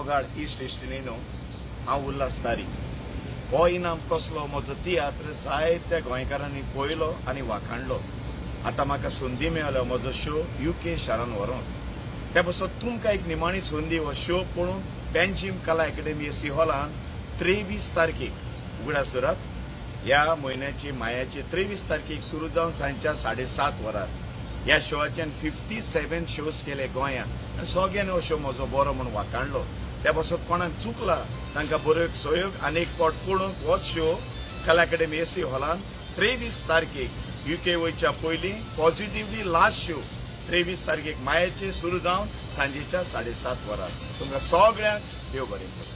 मोगाळ इश्ट इश्टिणीनो, हांव उल्हास तारी. हो इनाम कसलो म्हजो तियात्र जायत्या गोंयकारांनी पळयलो आनी वाखाणलो. आतां म्हाका संदी मेळ्ळ्या म्हजो शो UK शारान व्हरोंक. त्या पासत तुमकां एक निमाणी संदी, हो शो पळोवन पेंजीम कला अकॅडमी एसी हॉलान 23 तारखेक उगडास दवरात, ह्या म्हयन्याची मायाची 23 तारखेक सुरू जावन सांजच्या 7:30 वरार ह्या शोवाच्यान 57 शोज केले गोंयांत आनी सगळ्यांनी हो शो म्हजो बरो म्हूण वाखाणलो. त्या पासत कोणाक चुकला तांकां बरो एक सहयोग आनी एक पावट पळोवंक हो शो कला अकॅडमी एसी हॉलान 23 तारखेक UK वयच्या पयलीं पॉझिटिव्हली लास्ट शो 23 तारखेक मायाचे सुरू जावन सांजेच्या 7:30 वरार. तुमकां सगळ्यांक देव बरें करूं.